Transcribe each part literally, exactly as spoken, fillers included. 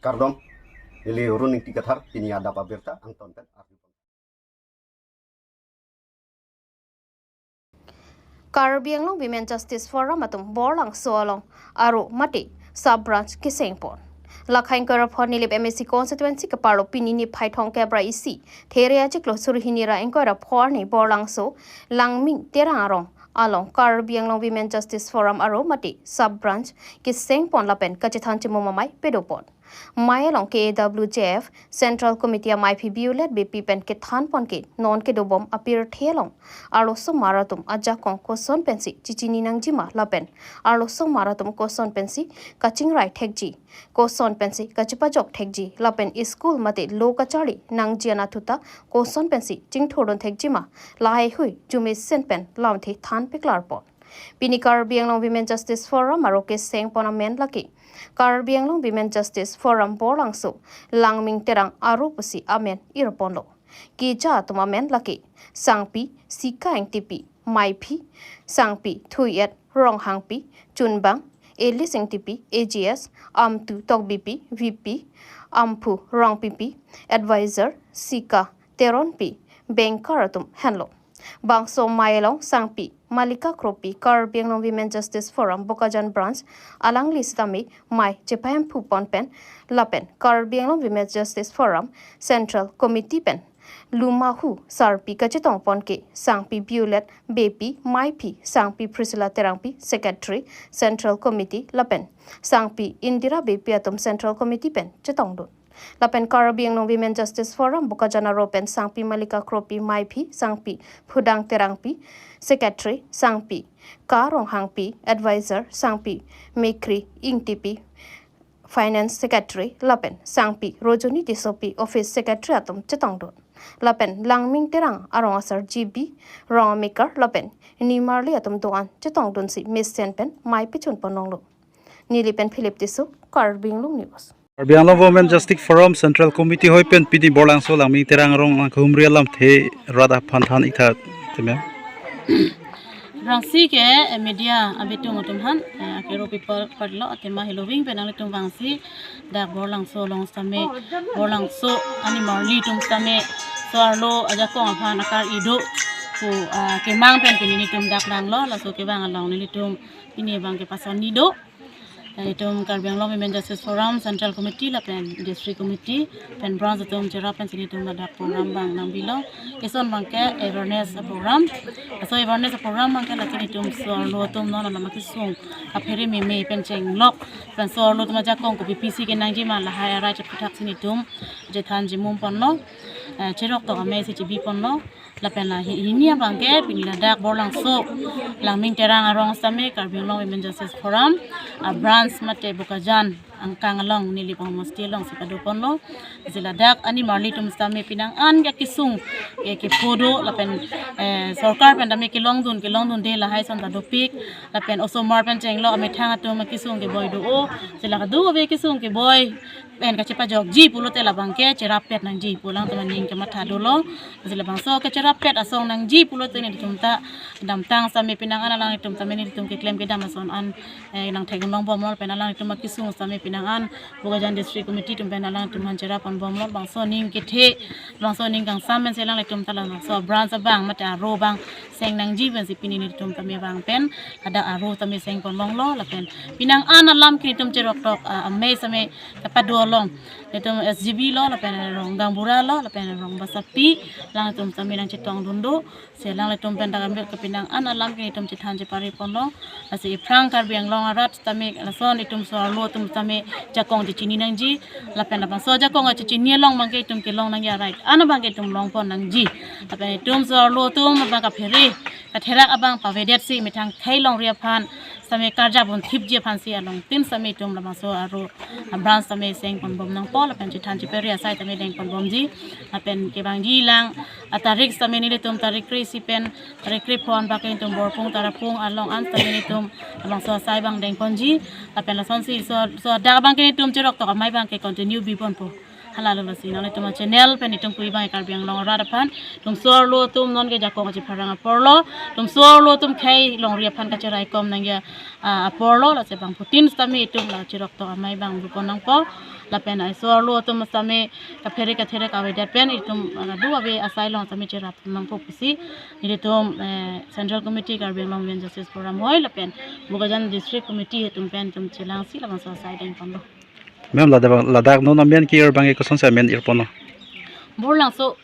Kardom, neli Run Ingti Kathar, pini adap abirta angton pen arju. Karbi Anglong Women Justice Forum atum Borlangso along aro mate sub branch kesengpon. Lakhai ingkoi ra pho Nilip M A C constituency keparlo pini niphai thomkep ra isi, there achiklo suri hini ra ingkoi ra pho arni Borlangso Langming Terang arong along Karbi Anglong Women Justice Forum aro mate sub branch kesengpon lapen kachethan chimum amei padopon. Mei along K A W J F Central Committee amaiphi Violet Beypi pen kethanpon ke non kedobom apirthe along arlosomar atum ajakong koson pensi chechini nangjima lapen arlosomar atum koson pensi kachingrai thekji, koson pensi kachepajok thekji lapen school mate lo kacharli nangji anatthu ta koson pensi chingthurdun thekjima lahaihui arjumesen pen lamthe than paklarpon. Pini Karbi Anglong Women Justice Forum aro kesengpon amen lake Karbi Anglong Women Justice Forum Borlangso Langming Terang aro pusi amen irponlo. Keja atum amen lake Sangpi Sika Ingtipi, Meiphi Sangpi Thuiet Ronghangpi, Chunbang Elis Ingtipi, A G S Amtu Tokbipi, V P Amphu Rongpipi, Advisor Sika Teronpi, bengkar atum henlo. Bangso mei along Sangpi Malika Kropi, Karbi Anglong Women Justice Forum Bokajan Branch, alangli sitame mei chepahemphupon pen lapen Karbi Anglong Women Justice Forum Central Committee pen lumahu sarpi kachetongpon ke Sangpi Violet Beypi, Meiphi Sangpi Priscilla Terangpi, Secretary Central Committee lapen Sangpi Indira Beypi atum Central Committee pen chetongdun. Lapen Karbi Anglong Women Justice Forum Bokajan aro pen Sangpi Malika Kropi, Meiphi Sangpi Phudang Terangpi, Secretary Sangpi Ka Ronghangpi, Advisor Sangpi Mekri Ingtipi, Finance Secretary lapen Sangpi Rojoni Tissopi, Office Secretary atum chetongdun. Lapen Langming Terang arong asar G B Rongmekar lapen nimarli atum do-an chetongdunsi mesen pen mei pachunpon longlo. Neli pen Philip Tisso, Karbi Anglong News. Karbi Anglong Women Justice Forum Central Committee hoi pen pini Borlangso Langming Terang arong nangkehumri alamthe rat aphan than ik tha, te ma'am. Vangsi ke, eh, media abitung atum aphan, eh, akero people parlo athema heloving pen nanglitum vangsi dak Borlangso along sitame, Borlangso animarli atum sitame so-arlo ajakong aphan akar-i do pu, ah, kemang pen pini nelitum dak langlo, laso kevang along nelitum pini abang ke pasonni do. Nelitum Karbi Anglong Women Justice Forum Central Committee lapen District Committee pen branch atum cherap pensi nelitum ladak program abang nangbilo. Eson abang ke awareness program. Laso awareness program abang ke lake nelitum so-arlo atum non alam akesung aphere meme pen chenglok pen so-arlo atum ajakong kopi pisi kenangjima lahai arai cheputhaksi nelitum chethan chimumponlo. Eh, cheroktok amei si chebiponlo. Lapen la hi-, hini abang ke pini ladak Borlangso Langming Terang arong sitame Karbi Anglong Women Justice Forum, ah, branch mate Bokajan angkang along Nilip Homosti alongsi padoponlo. Si ladak animarli atum sitame penang an ke kesung ke, kepho do lapen, eh, sorkar pen tame kelongdun, kelongdunde lahai ason ta dopik lapen osomar pen chenglok amethang atum kesung keboi do-o. Si la kadokave kesung keboi pen kachepajokji pulote labang ke cherap pet nangji pu alangtum aning kematha dolo. Si labangso kacherappet asong nangji pulote nelitum ta damtang sitame penang an alanglitum sitame nelitum keklem kedam ason an, eh, nangthek longbomlo pen alanglitum akesung sitame penang an Bokajan District Committee atum pen alanglitum aphan cherapponbomlo. Bangso aning kethe, bangso aning kangsam pensi alanglitum ta labangso branch abang mate aro abang seng nangji pensi pini nelitum sitame abang pen hadak aro sitame sengpon longlo lapen penang an alam ke nelitum cheroktok, ah, amei sitame kapado along. Nelitum S G B lo, lapen rong Gangbura lo, lapen rong Basapi, alangtum sitame nangchetongdun do. Si alanglitum pen dak ambet ke penang an alam ke nelitum chethan chepariponlo. Lasi iphrang Karbi Anglong arat sitame lason itum so-arlo atum sitame jakong chechini nangji. Lapen labangso jakong chechini along abang ke itum kelong nangji arai an abang ke itum longpon nangji. Lapen itum so-arlo atum abang kaphere katherak abang pavedetsi methang khei longri aphan sitame karjap un thipji aphansi along tin sitame itum labangso aro, ah, branch sitame sengponbom nangpo lapen chethan cheperi asai sitame dengponbomji. Lapen kevangji lang atarik sitame nelitum tarik kre-isi pen tarik krepho an bak nelitum Borpung Tarapung along an sitame nelitum labangso asai abang dengponji. Lapen lasonsi so, so dak abang ke nelitum cheroktok amei abang ke continue biponpo. Halalo lasi non itum channel pen itum pui bang Karbi Anglong arat aphan, itum so-arlo atum non ke jakong kachipharang aporlo, itum so-arlo atum khei longri aphan kacheraikom nangji, ah, aporlo, lasi bangphutin sitame itum la chirok to amei bang bukon nangpo, lapen ai so-arlo atum sitame kaphere kathere kavedet pen itum, ah, do ave asai along sitame cherap nangpo pusi, nelitum, eh, Central Committee Karbi Anglong Women Justice Forum hoi lapen Bokajan District Committee atum pen itum chelangsi labangso asai dengponlo. Ma'am, ladak, ladak non amen ke-ir bang ke kosonsi amen irponlo? Borlangso,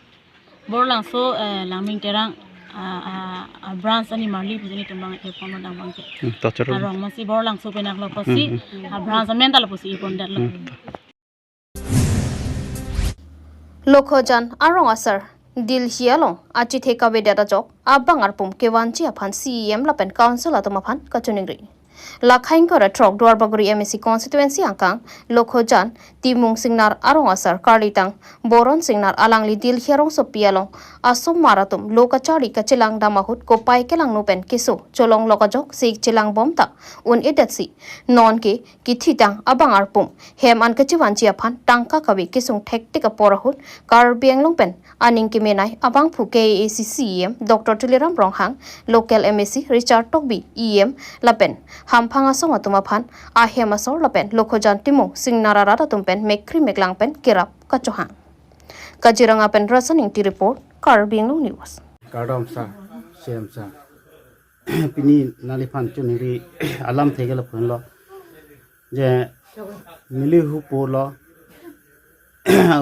Borlangso, eh, Langming Terang, ah, ah, ah, branch ani marli pusi nelitum bang irponlo dang bang ke. Hmm, to choro. Arong masi Borlangso penaklo pusi, Hmm, hmm. ah, branch amen ta lapusi irpondetlo. Hmm. Lokhojan arong asar Dilhi along achethe kavedet ajok abang arpum kevanji aphan C E M lapen council atum aphan kachiningri. Lakhaing kora throk Duarbagori M A C constituency angkang Lokhojan Timung Singnar arong asar karlitang Boron Singnar alangli Dilhi arongsopi along asomar atum lo kacharli kachelang dam ahut kopai kelangno pen keso cholonglok ajok si chelangbom ta un-edetsi non ke kethitang abang arpum hem an kachevanji aphan tangka kave kesung thektik apor ahut Karbi Anglong pen aning kemenei abangphu K A A C C E M Doctor Tuliram Ronghang, local M A C Richard Tokbi E M lapen hamphang asong atum aphan ahem asor lapen Lokhojan Timung Singnar arat atum pen mekkri meklang pen kerap kachohang. Kaziranga pen Rasan Ingti report, Karbi Anglong News. Kardom sir, C E M sir. Pini nangliphan chiningri alamthe ke lapunlo. Je neli hupo lo,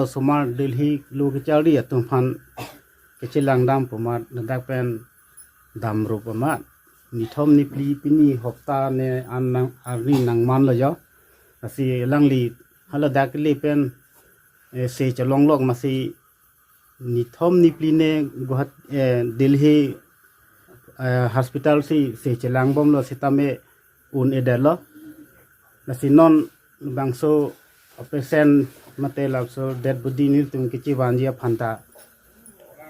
osomar Dilhi lo kacharli atum aphan kachelang dam pu amat, ladak pen damrup amat. Nithom niphli pini hopta ne an nang, arni nangmanlo jo. Lasi alangli haladak le pen, eh, se cholonglok masi nithom niphli ne Guwahati, eh, Dilhi, eh, hospital si se chelangbomlo sitame un-edetlo. Lasi non bangso patient mate labangso dead body nelitum kechevanji aphan ta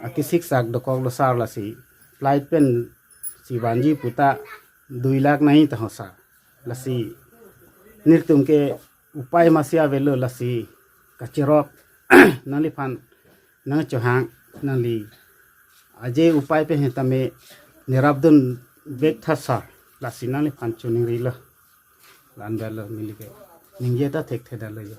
akisik sak dokoklo sir, lasi flight pen chevanji puta dui lakh nai ta ho sir. Lasi nelitum ke upai masi avelo, lasi kachirok nangliphan nangchohang, nangli aje upai pen sitame nerapdun vek tha sir, lasi nangliphan chiningrilo. Lanbelo neli ke ningje ta thekthedetlo jo.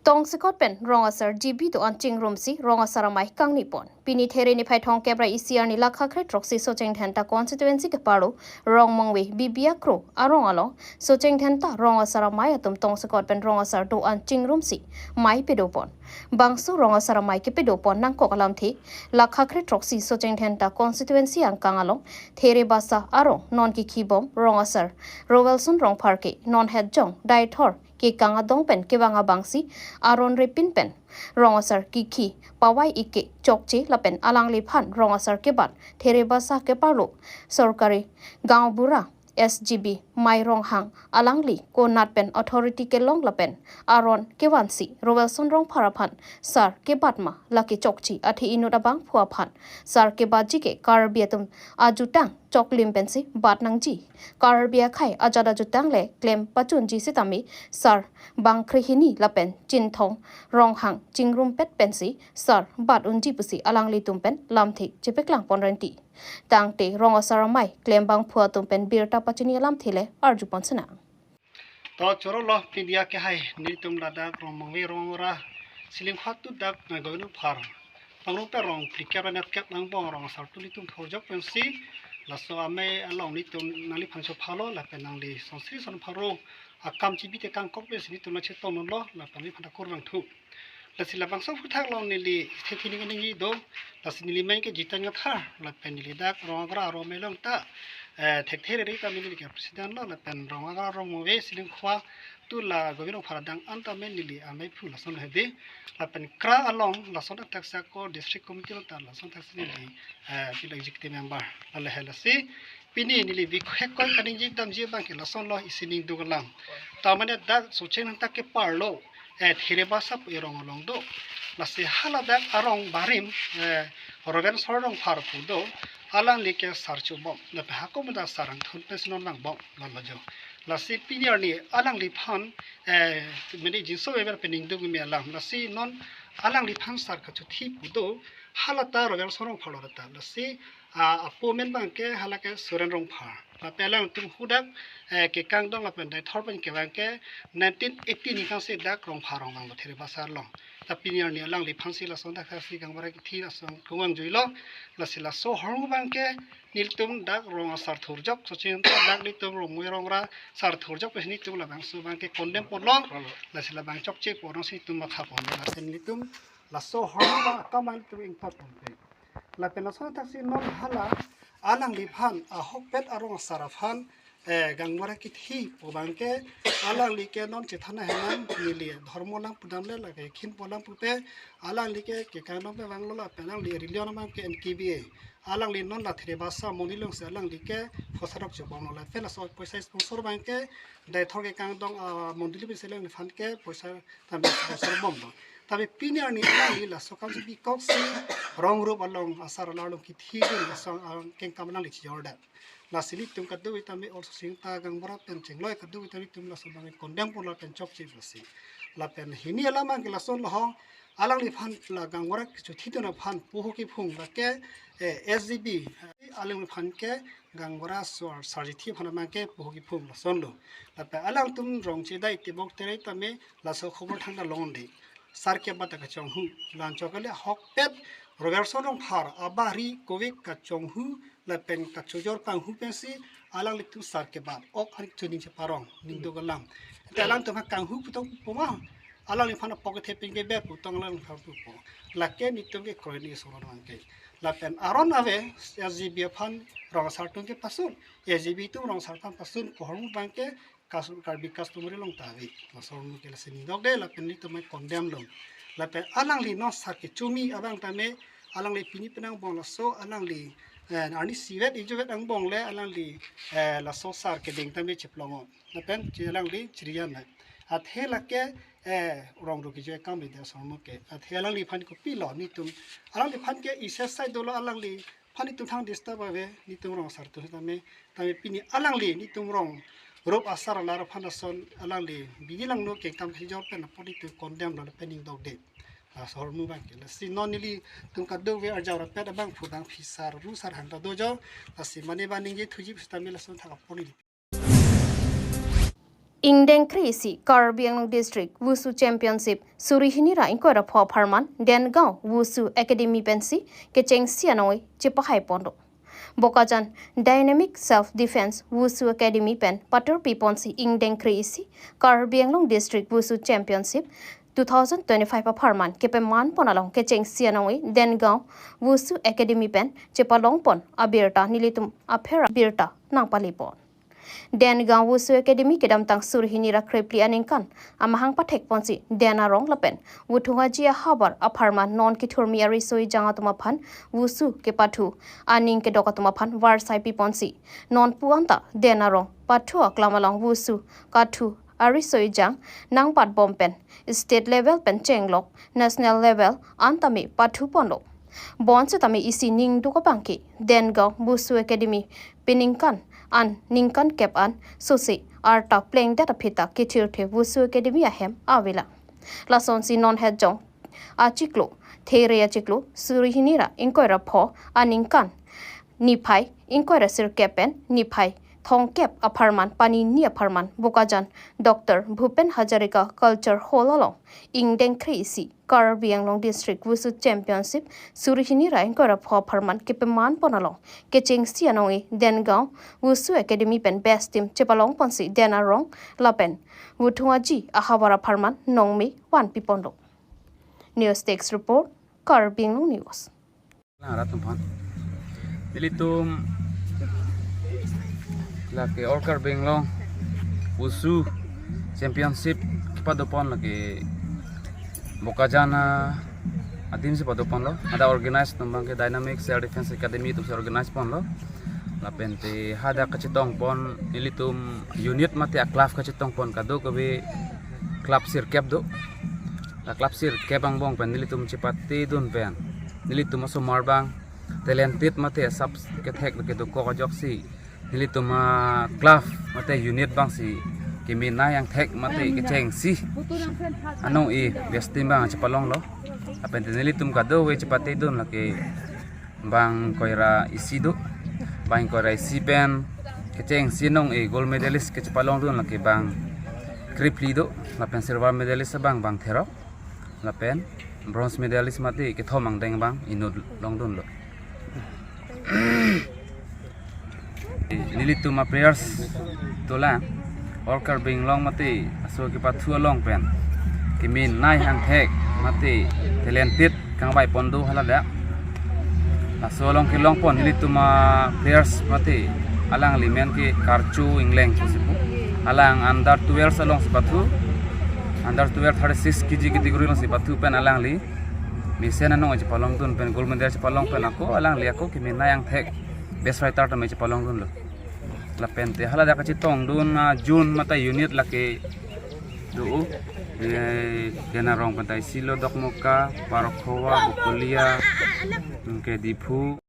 Tongsekot pen rong asar G B do-an chingrumsi rong asar amei kangnipon. Pini There niphai thomkep ra isi arni Lakha kre throksi Socheng Dhenta constituency keparlo Rongmongve B B Akro arong along Socheng Dhenta rong asar amei atum tongsekot pen rong asar do-an chingrumsi mei pedopon. Bangso rong asar amei kepedopon nangkok alamthe Lakha kre throksi Socheng Dhenta constituency angkang along There Basa arong non kekhibom rong asar Rovelson Rongphar ke non hetjong daithor kekang adong pen kevang abangsi aron repin pen rong asar kekhi pavai ik ke chokche lapen alangliphan rong asar kebat There Basa keparlo sorkari gaon bura S G B Mai Ronghang alangli konat pen authority kelong lapen aron kevansi Rovelson Rongphar aphan sar kebat ma lake chokche, athe inut abangphu aphan sar kebatji ke Karbi atum ajutang choklim pensi bat nangji. Karbi akhei ajat ajutang le klem pachunji sitame sar bangkre hini lapen Chinthong Ronghang chingrumpet pensi sar bat unji pusi alanglitum pen lamthe chepaklangpon renti. Tangte rong asar amei klembangphu atum pen birta pachini alamthe le arjupon sinang. To chorolo pini diya ke hai nelitum ladak Rongmongve rong ora Silingkhwa tu dak na Govindaphar. Pangrum pe rong phlikep ra netkep nangbong rong asar tu nelitum thorjok pensi laso amei along nelitum nangliphan chophalo lapen nangli sonsri sonpharo akam chibi te kangkok pensi nelitum nangchetonglo lapen nangliphan ta kurvangthu. Lasi labangso aphuthak along neli thethi ning ningji do, lasi neli amei ke Jiten Ngathar, lapen neli dak rong agra rong amei along ta, eh, thekthe rere ta neli ke president lo, lapen rong agra Rongmongve Silingkhwa tu la Govindaphar adang an ta amei neli ameiphu lason hedi, lapen kra along lason athak sa ko district committee along ta lason athak si neli, eh, pilo executive member, lale he lasi, pini neli bihek koi kaningje damji abang ke lasonlo isi ning duk alam. Tamane dak Socheng Dhenta keparlo, eh, There Basa pu erong along do. Lasi haladak arong barim, eh, Rovelson Rongphar pu do. Alangli ke sar chobom. Lapen hako mada sar angthun pensi non nangbom lalo jo. Lasi pini arni alangliphan, eh, mene jinso wever pening do gumi alam. Lasi non alangliphan sar kachothi pu do, hala ta Robertson Rongphar lo ta. Lasi, ah, apo amen abangke hala ke Suren Rongphar. Lapen alangtum hadak, eh, kekang dong lapen Deithor pen ke abangke nineteen eighty ningkan si dak Rongphar arong vanglo Thiribasa sar along. Ta pini arni alangliphan si lason dak si Gaonbura kithi lason kevang juilo. Lasi laso ahormu abangke nelitum dak rong asar thurjok, so chingta dak nelitum rong mui rong ra sar thurjok, pesi nelitum labangso abangke condemn ponlo, lasi labang chokche ponlo si nelitum matha ponlo, lasi nelitum laso ahormu abang akam abang nelitum ingthor ponpe. Lapen lason dak si non hala alangliphan ahokpet arong asar aphan, eh, Gaonbura kithi pu abangke alangli ke non chethana henang, neli dhormo alam pudam le lake khin pu alam pupe, alangli ke kekang dong pe vanglo lapen alangli religion abangke N K B A. Alangli non la Thiribasa mondoli along si alangli ke phosarok chobomlo lapen laso poisa sponsor abangke Deithor kekang dong, ah, mondoli pen si alangliphan ke poisa tame sponsor bomlo. Tame pini arni alangli laso kam si bikok si rong rup along asar alar along kithi dun laso, ah, kengkam alangli chijordet. Lasi nelitum kadokave tame also singta Gaonbura pen chengloi kadokave tame nelitum laso abang condemn ponlo pen chokche pusi. Lapen hini alam abangke lason lo ho, alangliphan la Gaonbura kachothi dun aphan poho kiphung lake, eh, S G B, alangliphan ke Gaonbura sar, sarjithi aphan abangke poho kiphung lasonlo. Lapen alangtum rong chedai tebok terai tame laso khobor thangta longde. Sar kebat ta kachonghu, la anchot kali ahokpet Robertson Rongphar abari kove kachonghu lapen kachojor kanghu pensi alanglitum sar kebat ok arik chuning cheparong ning do galam. Te alangtum ha kanghu putong poma, alangliphan apok kethe pen ke be putong alangliphan pupo. Lake nelitum ke kroini soron abangke. Lapen aron ave S G B aphan rong asar atum ke pasun, S G B atum rong asar aphan pasun pu ahormu abangke kas-, Karbi customary along ta ave. Laso ahormu ke lasi ning dokde lapen nelitum condemn lo. Lapen alangli non sar kechomi abang tame alangli pini penang bong laso alangli, eh, arni sivet ijuvet angbong le alangli, eh, laso sar keding tame cheplongo. Lapen che alangli chiriyan le. Athe lake, eh, rong ruki jo kam le de laso ahormu ke. Athe alangliphan kopilo nelitum. Alangliphan ke isi asai dolo alangli phan nelitum thang disturb ave, nelitum rong asar atum tame, tame pini alangli nelitum rong rup asar alar aphan ason alangli bidi langno kengkam kejor pen apot nelitum condemn lo lapen ning dokde. Laso ahormu abangke. Lasi non nelitum kadokave arjap rapet abang phu dang phisar ru sar hang ta dojo. Lasi mane ba ningje thuji pusitame lason thak apot neli. Ingdeng kre-isi Karbi Anglong District Wushu Championship suri hini ra ingkoi ra pho apharman Dengaon Wushu Academy pensi kechengsi anoi chepahai ponlo. Bokajan Dynamic Self Defense Wushu Academy pen paturpi ponsi ingdeng kre-isi Karbi Anglong District Wushu Championship two thousand twenty-five apharman kepaman pon along kechengsi anoi Dengaon Wushu Academy pen chepalong pon abirta nelitum apher abirta nangpale pon. Dengaon Wushu Academy kedamtang suri hini ra krephli aningkan amahang pathek ponsi Den arong lapen Wuthung Aji ahavar apharman non kethurmi ariso ejang atum aphan Wushu kepathu aning kedok atum aphan varsai pi ponsi non pu anta Den arong pathu aklam along Wushu kathu ariso ejang nangpat bom pen state level pen chenglok national level an tame pathu ponlo. Bonsitame isi ning duk abangke Dengaon Wushu Academy peningkan an ningkan kep an sose arta plengdet aphi ta kethirthe Wushu Academy ahem avelang. Lasonsi non hetjong achiklo, there achiklo, suri hini ra ingkoi ra pho aningkan niphai ingkoi ra sirkep pen niphai thomkep apharman panini apharman Bokajan Doctor Bhupen Hazarika Culture Hall along ingdeng kre-isi Karbi Anglong District Wushu Championship suri hini ra ingkoi ra pho apharman kepaman pon along kechengsi anoi Dengaon Wushu Academy pen best team chepalong ponsi Den arong lapen Wuthung Aji ahavar apharman nongme vanpi ponlo. News Desk Report, Karbi Anglong News. Lang rat tumphan. Nelitum lake All Karbi Anglong Wushu Championship kepado pon lake Bokajan adim si pado ponlo. Ada organize atum abangke Dynamic Self Defense Academy atum si organize ponlo. Lapen te hadak kachetong pon nelitum unit mate a-club kachetong pon kadokave club sirkep do. La club sirkep angbong pen nelitum chepate dun pen nelitum asomar abang talented mate sab kethek kedokok ajoksi Nelitum a-club mate unit abangsi kemenei angthek mate kechengsi anong-e best team abang chepalonglo. Lapen te nelitum kadokave chepatedun lake bang ingkoi ra isi do. Bang ingkoi ra isi pen kechengsi anong-e gold medalist kechepalongdun lake bang krepli do. Lapen silver medalist abang bang therok. Lapen bronze medalist mate kethom angdeng abang inut longdunlo. Nelitum a-players dolang, all Karbi Anglong mate laso kepathu along pen kemenei angthek mate talented kangvai pon do haladak. Laso along kelong pon nelitum a-players mate alangli men ke Karcho Engleng pusi pu. Alang under twelve alongsi pathu, under twelve thirty-six K G category alongsi pathu pen alangli mesen anong chepalongdun pen gold medal chepalong pen ako alangli ako kemenei angthek best fighter tame chepalongdunlo. Lapen te haladak kachetongdun a-June mate unit lake do, eh, Genarong pen ta isi lo, Dokmoka, Parokhowa, Bokolia, anke Diphu.